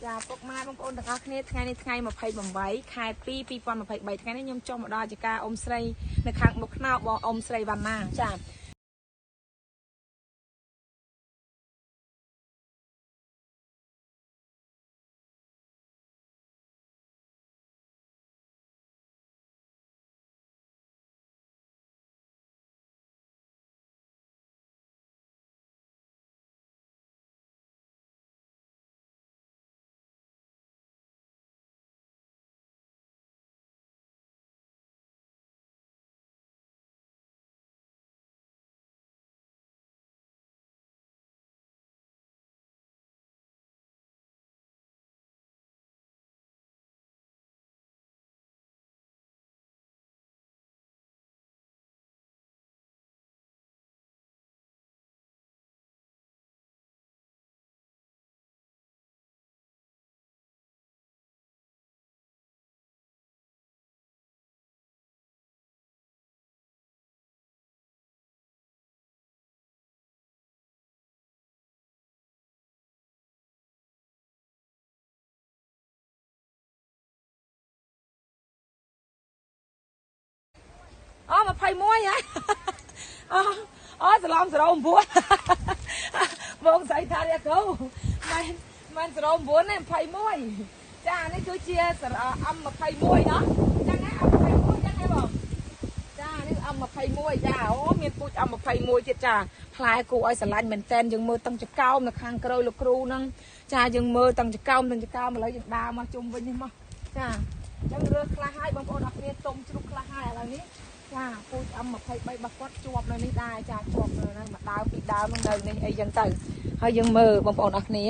ចាពុកម៉ែបងប្អូនទាំងអស់គ្នាថ្ងៃនេះថ្ងៃ28ខែ2 2023ថ្ងៃនេះខ្ញុំចុះមកដល់ចការអ៊ំស្រីនៅខាងមុខខ្នោបងអ៊ំស្រីវណ្ណាចា អូ21ហ៎អូអូច្រឡំ09បងស្អីថានេះកូមិន09ទេ21ចានេះគឺជា M21 ណោះចឹងណា M21 ចឹងហ៎បងចានេះ M21 ចាអូមានពូជ M21 ទៀតចាផ្លែគូឲ្យស្រឡាញ់មែនតែនយើងមើលតឹងចកោមនៅខាងក្រោយលោកគ្រូហ្នឹងចាយើងមើលតឹងចកោមតឹងចកោមឥឡូវយើងដើរមកជុំវិញនេះមកចាអញ្ចឹងរើសខ្លះហើយបងប្អូនអរគ្នាទុំជ្រុះខ្លះហើយឥឡូវនេះចាពូជ M23 របស់គាត់ជាប់នៅនេះដែរចាជាប់នៅហ្នឹងមួយដើមពីរដើមនៅនេះអីចឹងទៅហើយយើងមើលបងប្អូនអរគ្នា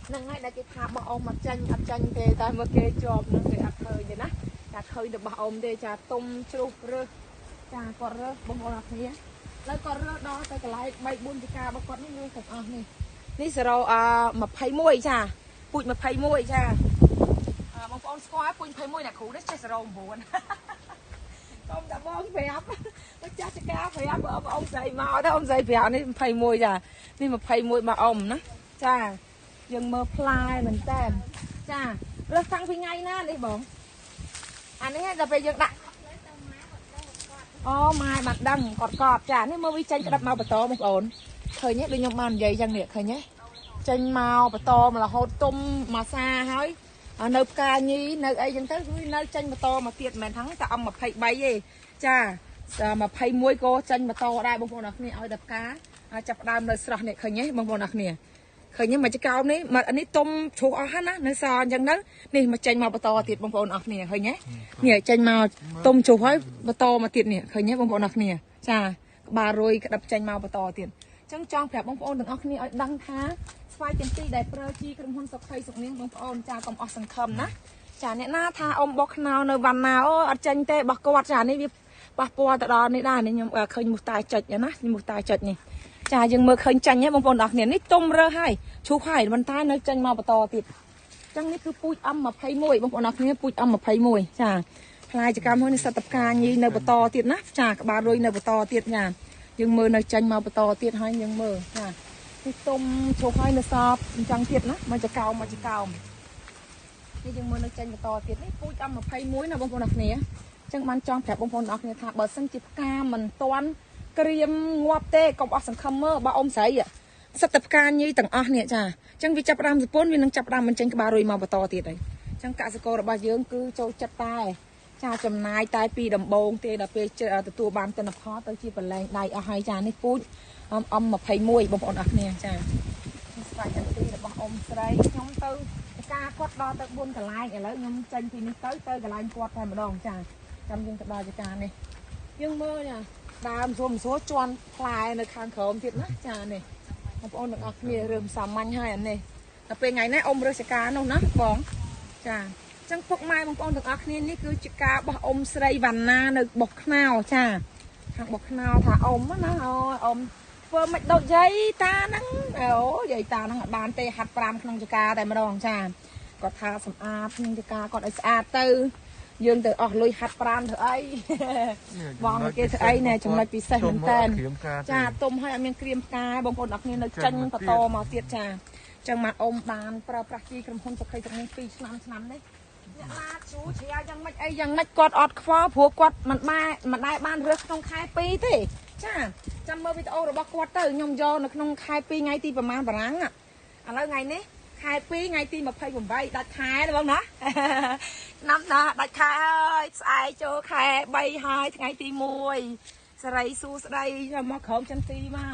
ហ្នឹងហើយដែលគេថាបោះអ៊ំអត់ចាញ់អត់ចាញ់ទេតែមើលគេជាប់ហ្នឹងគេអត់ឃើញទេណាចាឃើញរបស់អ៊ំទេចាទុំជ្រុះរើសចាគាត់រើសបងប្អូនអរគ្នាឡើយគាត់រើសដល់ទៅកន្លែង3 4វិការរបស់គាត់នេះរើសទាំងអស់នេះនេះ0 21ចាពូជ21ចាបងប្អូនស្គាល់ពូជ21អ្នកគ្រូនេះចេះ09កុំតែបងប្រាប់មកចាស់ចកាប្រាប់អ៊ំស្រីមកទៅអ៊ំស្រីប្រាប់នេះ21ចានេះ21មកអ៊ំណាចាយើងមើលផ្លែមែនតើចារើសតាំងពីថ្ងៃណានេះបងអានេះដល់ពេលយើងដាក់អូម៉ែបានដឹងគាត់កប់ចានេះមើលវាចេញក្តាប់មកបន្តបងប្អូនឃើញទេដូចខ្ញុំបាននិយាយចឹងនេះឃើញទេចេញមកបន្តមករហូតទុំមួយសាហើយនៅផ្កាញីនៅអីចឹងទៅគឺនៅចេញម៉ូតូមកទៀតមិនមែនថាតែ M23 ទេចា21ក៏ចេញម៉ូតូដែរបងប្អូនអរគ្នាឲ្យតែផ្កាចាប់ដើមនៅស្រស់នេះឃើញទេបងប្អូនអរគ្នាឃើញទេមកចកោមនេះមកនេះទុំជ្រុះអស់ណានៅសអញ្ចឹងទៅនេះមកចេញមកបន្តទៀតបងប្អូនអរគ្នាឃើញទេនេះចេញមកទុំជ្រុះហើយបន្តមកទៀតនេះឃើញទេបងប្អូនអរគ្នាចាក្បាលរុយក្តាប់ចេញមកបន្តទៀតចឹងចង់ប្រាប់បងប្អូនទាំងអស់គ្នាឲ្យដឹងថាស្វាយចន្ទីដែលប្រើជីក្រុមហ៊ុនសុខីសុខនាងបងប្អូនចាកុំអស់សង្ឃឹមណាចាអ្នកណាថាអ៊ំបោះខ្នោនៅវណ្ណាអូអត់ចេញទេបោះគាត់ចានេះវាប៉ះពាល់ទៅដល់នេះដែរនេះខ្ញុំឃើញមូសតែចុចណាមូសតែចុចនេះចាយើងមើលឃើញចាញ់ហ៎បងប្អូនទាំងអស់គ្នានេះទុំរើហើយឈូសហើយប៉ុន្តែនៅចេញមកបន្តទៀតចឹងនេះគឺពូជ M21 បងប្អូនទាំងអស់គ្នាពូជ M21 ចាផ្លែចកម្មនេះសិតតផ្កាញីនៅបន្តទៀតណាចាក្បាលរុយនៅបន្តទៀតចាយើងមើលនៅចេញមកបន្តទៀតហើយយើងមើលចានេះទុំជ្រុះហើយនៅសបអញ្ចឹងទៀតណាមកចកោមមកចកោមនេះយើងមើលនៅចេញបន្តទៀតនេះពូជ M21 ណាបងប្អូនអរគ្នាអញ្ចឹងបានចង់ប្រាប់បងប្អូនអរគ្នាថាបើសិនជាផ្កាមិនទាន់ក្រៀមងាប់ទេកុំអស់សង្ឃឹមមើលបើអ៊ំស្រីសិតតែផ្កាញីទាំងអស់នេះចាអញ្ចឹងវាចាប់ដើមសពុនវានឹងចាប់ដើមបញ្ចេញក្បាលរុយមកបន្តទៀតហើយអញ្ចឹងកសិកររបស់យើងគឺចូលចិត្តតែចាចំណាយតែពីដំបងទេដល់ពេលទទួលបានទិន្នផលទៅជាប្រឡែងដៃអស់ហើយចានេះពូជ M21 បងប្អូនអរគ្នាចាស្វាយចន្ទីរបស់អ៊ំស្រីខ្ញុំទៅការគាត់ដល់ទៅ4កន្លែងឥឡូវខ្ញុំចេញពីនេះទៅទៅកន្លែងគាត់តែម្ដងចាចាំយើងទៅដល់ចការនេះយើងមើលចាដើមស្រួលស្រួលជន់ផ្លែនៅខាងក្រោមទៀតណាចានេះបងប្អូនទាំងអស់គ្នារឿងសាមញ្ញហើយអានេះដល់ពេលថ្ងៃនេះអ៊ំរើសចការនោះណាបងចាចឹងពុកម៉ែបងប្អូនទាំងអស់គ្នានេះគឺជាការបោះអ៊ំស្រីវណ្ណានៅបោះខ្នោចាខាងបោះខ្នោថាអ៊ំណាអូអ៊ំធ្វើមិនដូចយាយតាហ្នឹងអូយាយតាហ្នឹងអត់បានទេហាត់5ក្នុងចការតែម្ដងចាគាត់ថាសម្អាតក្នុងចការគាត់ឲ្យស្អាតទៅ យើងទៅអស់លុយហាត់ប្រាណធ្វើអីបងគេធ្វើអីណែចំណុចពិសេសមែនតើចាទុំឲ្យអត់មានក្រៀមផ្កាបងប្អូនអរគ្នានៅចាញ់បន្តមកទៀតចា ចឹងមកអ៊ំបានប្រើប្រាស់ជីក្រុមហ៊ុនសុខីទឹកនេះ2ឆ្នាំឆ្នាំនេះអ្នកឡាជូជ្រាយ៉ាងម៉េចអីយ៉ាងម៉េចគាត់អត់ខ្វល់ព្រោះគាត់មិនដែលបានរើសក្នុងខែ2ទេចាចាំមើលវីដេអូរបស់គាត់ទៅខ្ញុំយកនៅក្នុងខែ2ថ្ងៃទីប្រហែលបារាំងឥឡូវថ្ងៃនេះខែ2ថ្ងៃទី28ដាច់ខែណាបងណាឆ្នាំណាដាច់ខែហើយស្អែកចូលខែ3ហើយថ្ងៃទី1សេរីសួស្ដីមកក្រុមចន្ទទីមក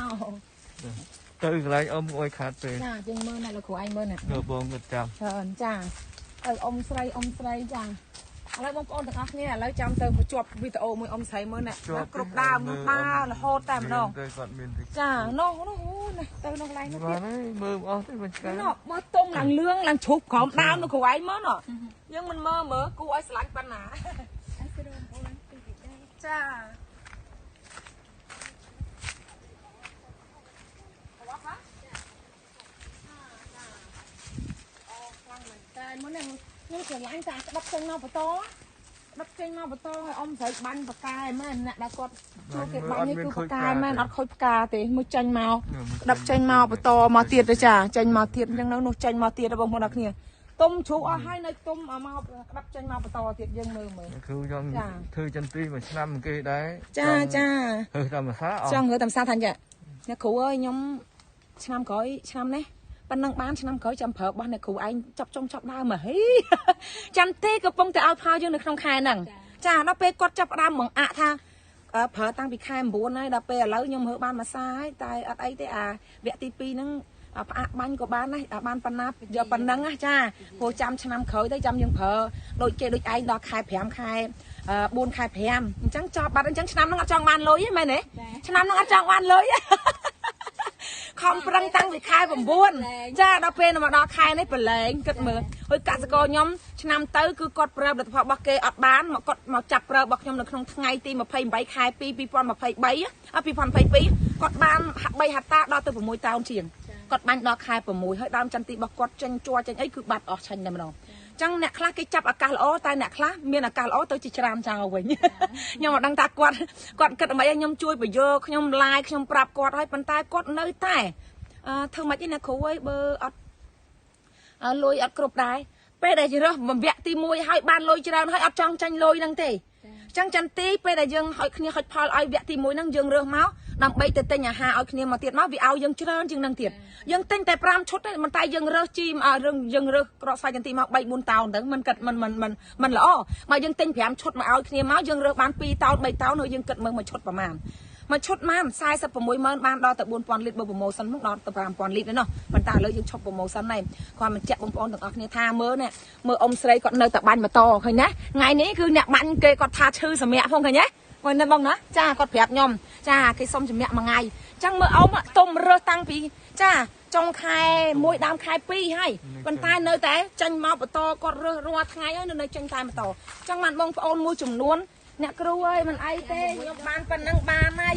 ទៅកន្លែងអ៊ំអុយខាត់ទេចាយើងមើលណាលោកគ្រូឯងមើលណាលោកបងគាត់ចាំច្រើនចាទៅអ៊ំស្រីអ៊ំស្រីចាឥឡូវបងប្អូនទាំងអស់គ្នាឥឡូវចាំទៅបញ្ជាប់វីដេអូមួយអ៊ំស្រីមើលណាគ្រប់ដើមដើររហូតតែម្ដងចានោះនោះណាទៅនោះកន្លែងនោះទៀតមើលអស់ទេមិនឆ្ងាយនោះមើលទុំឡើងលឿងឡើងជ្រុះក្រោមដើមនោះគ្រូឯងមើលនោះយើងមិនមើលមើលគូឲ្យស្រឡាញ់ប៉ុណ្ណាចាតែមុននេះខ្ញុំស្រឡាញ់តែក្តាប់ចេញមកបន្តក្តាប់ចេញមកបន្តឲ្យអ៊ំស្រីបាញ់បកែមែនអ្នកដែលគាត់ជួគេបាញ់នេះគឺបកែមែនអត់ខូចផ្កាទេមួយចេញមកក្តាប់ចេញមកបន្តមកទៀតទៅចាចេញមកទៀតអញ្ចឹងនៅនោះចេញមកទៀតបងប្អូនអរគ្នាទុំជ្រូកអស់ហើយនៅទុំមកក្តាប់ចេញមកបន្តទៀតយើងមើលមើលគឺចង់ធ្វើចន្ទីមួយឆ្នាំគេដែរចាចារើសតាមភាសាចង់រើសតាមភាសាថាចាអ្នកគ្រូអើយខ្ញុំឆ្នាំក្រោយឆ្នាំនេះប៉ុណ្ណឹងបានឆ្នាំក្រោយចាំប្រើរបស់អ្នកគ្រូឯងចាប់ចុងចាប់ដើមមកហីចាំទេកំពុងតែឲ្យផលយើងនៅក្នុងខែហ្នឹងចាដល់ពេលគាត់ចាប់ផ្ដើមបង្អាក់ថាប្រើតាំងពីខែ9ហើយដល់ពេលឥឡូវខ្ញុំរើបានមួយសាហើយតែអត់អីទេអាវគ្គទី2ហ្នឹងផ្អាកបាញ់ក៏បានដែរបានប៉ុណ្ណាយកប៉ុណ្ណឹងណាចាព្រោះចាំឆ្នាំក្រោយទៅចាំយើងប្រើដូចគេដូចឯងដល់ខែ5ខែ4ខែ5អញ្ចឹងចប់បាត់អញ្ចឹងឆ្នាំហ្នឹងអត់ចង់បានលុយទេមែនទេឆ្នាំហ្នឹងអត់ចង់បានលុយខំប្រឹងតាំងពីខែ9ចាដល់ពេលមកដល់ខែនេះប្រឡែងគិតមើលហើយកសិករខ្ញុំឆ្នាំទៅគឺគាត់ប្រើផលិតផលរបស់គេអត់បានមកគាត់មកចាប់ប្រើរបស់ខ្ញុំនៅក្នុងថ្ងៃទី28ខែ2 2023 2022គាត់បាន3ហត្តាដល់ទៅ6តោនជាងគាត់បាញ់ដល់ខែ6ហើយដើមចន្ទទីរបស់គាត់ចេញជ័រចេញអីគឺបាត់អស់ឆាញ់តែម្ដងចឹងអ្នកខ្លះគេចាប់ឱកាសល្អតែអ្នកខ្លះមានឱកាសល្អទៅជាច្រាមចោលវិញខ្ញុំមិនដឹងថាគាត់គិតអ្វីខ្ញុំជួយបញ្យល់ខ្ញុំឡាយខ្ញុំប្រាប់គាត់ហើយប៉ុន្តែគាត់នៅតែធ្វើម៉េចទេអ្នកគ្រូអើយបើអត់លុយអត់គ្រប់ដែរពេលដែលរើសវគ្គទី1ហើយបានលុយច្រើនហើយអត់ចង់ចាញ់លុយហ្នឹងទេចឹងចន្ទទីពេលដែលយើងឲ្យគ្នាហុចផលឲ្យវគ្គទី1ហ្នឹងយើងរើសមកដើម្បីទៅទិញអាហារឲ្យគ្នាមកទៀតមកវាឲ្យយើងច្រើនជាងនឹងទៀតយើងទិញតែ5ឈុតទេប៉ុន្តែយើងរើសជីមកយើងរើសក្រកស្វាយចន្ទីមក3 4តោនទៅមិនគិតមិនមិនមិនមិនល្អមកយើងទិញ5ឈុតមកឲ្យគ្នាមកយើងរើសបាន2តោន3តោនហើយយើងគិតមើលមួយឈុតប្រហែលមួយឈុតបាន460,000បានដល់ទៅ4000លីត្របើប្រម៉ូសិនមកដល់ទៅ5000លីត្រនោះប៉ុន្តែឥឡូវយើងឈប់ប្រម៉ូសិនហើយគាត់បញ្ជាក់បងប្អូនទាំងអស់គ្នាថាមើលនេះមើលអ៊ំស្រីគាត់នៅតែបាញ់ម៉ូតូឃើញណាថ្ងៃនេះគឺអ្នកបាញ់គេគាត់ថាឈឺសម្រាកផងឃើញទេមើលនៅបងណាចាគាត់ប្រាប់ខ្ញុំចាគេសុំជំរាបមួយថ្ងៃអញ្ចឹងមើលអ៊ំទុំរើសតាំងពីចាចុងខែ1ដើមខែ2ហើយប៉ុន្តែនៅតែចេញមកបន្តគាត់រើសរាល់ថ្ងៃហើយនៅចេញតែបន្តអញ្ចឹងបានបងប្អូនមួយចំនួនអ្នកគ្រូអើយមិនអីទេខ្ញុំបានប៉ុណ្ណឹងបានហើយ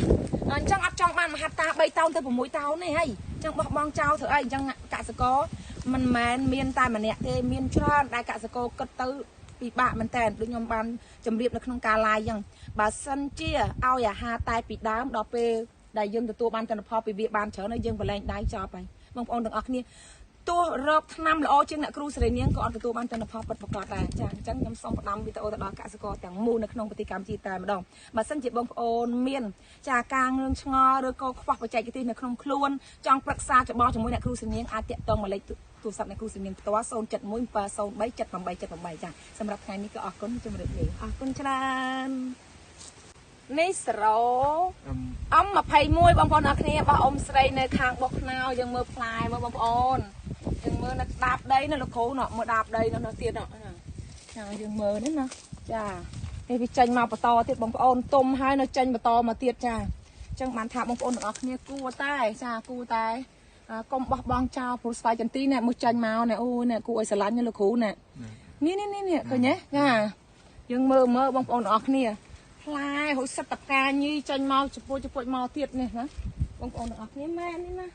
អញ្ចឹងអត់ចង់បានមហត្តា3តោនទៅ6តោនទេហើយអញ្ចឹងបោះបង់ចោលធ្វើអីអញ្ចឹងកសិករមិនមែនមានតែម្នាក់ទេមានច្រើនដែលកសិករគិតទៅពិបាកមែនតើដូចខ្ញុំបានជម្រាបនៅក្នុងការ live អញ្ចឹងបើសិនជាឲ្យអាហារតែពីដើមដល់ពេលដែលយើងទទួលបានទិន្នផលពីវាបានច្រើនហើយយើងប្រឡែងដៃចប់ហើយបងប្អូនទាំងអស់គ្នាទោះរកថ្នាំល្អជាងអ្នកគ្រូស្រីនាងក៏អត់ទទួលបានទិន្នផលពិតប្រាកដដែរចាអញ្ចឹងខ្ញុំសូមផ្ដាំវីដេអូទៅដល់កសិករទាំងមូលនៅក្នុងប្រទេសកម្ពុជាតែម្ដងបើសិនជាបងប្អូនមានចាការងឿងឆ្ងល់ឬក៏ខ្វះបច្ចេកទេសនៅក្នុងខ្លួនចង់ប្រឹក្សាយោបល់ជាមួយអ្នកគ្រូស្រីនាងអាចទាក់ទងមកលេខទូរស័ព្ទអ្នកគ្រូស្រីនាងផ្ទាល់071 703 7878ចាសម្រាប់ថ្ងៃនេះក៏អរគុណជម្រាបលាអរគុណច្រើននេះសរោអំ21បងប្អូនអរគ្នាបោះអ៊ំស្រីនៅខាងបោះខ្នោយើងមើលផ្លែមើលបងប្អូនយើងមើលនៅដាបដីនៅលោកគ្រូនោះមើលដាបដីនៅទៀតនោះចាយើងមើលនេះណាចានេះវាចេញមកបន្តទៀតបងប្អូនទុំហើយនៅចេញបន្តមកទៀតចាអញ្ចឹងបានថាបងប្អូនទាំងអស់គ្នាគួរតែចាគួរតែកុំបោះបង់ចោលព្រោះស្វាយចន្ទីនេះមួយចេញមកនេះអូនេះគួរឲ្យស្រឡាញ់លោកគ្រូនេះនេះនេះនេះឃើញទេចាយើងមើលមើលបងប្អូនទាំងអស់គ្នាផ្លែហូចសិតតផ្កាញីចេញមកជពុជពុជមកទៀតនេះណាបងប្អូនទាំងអស់គ្នាមែននេះណា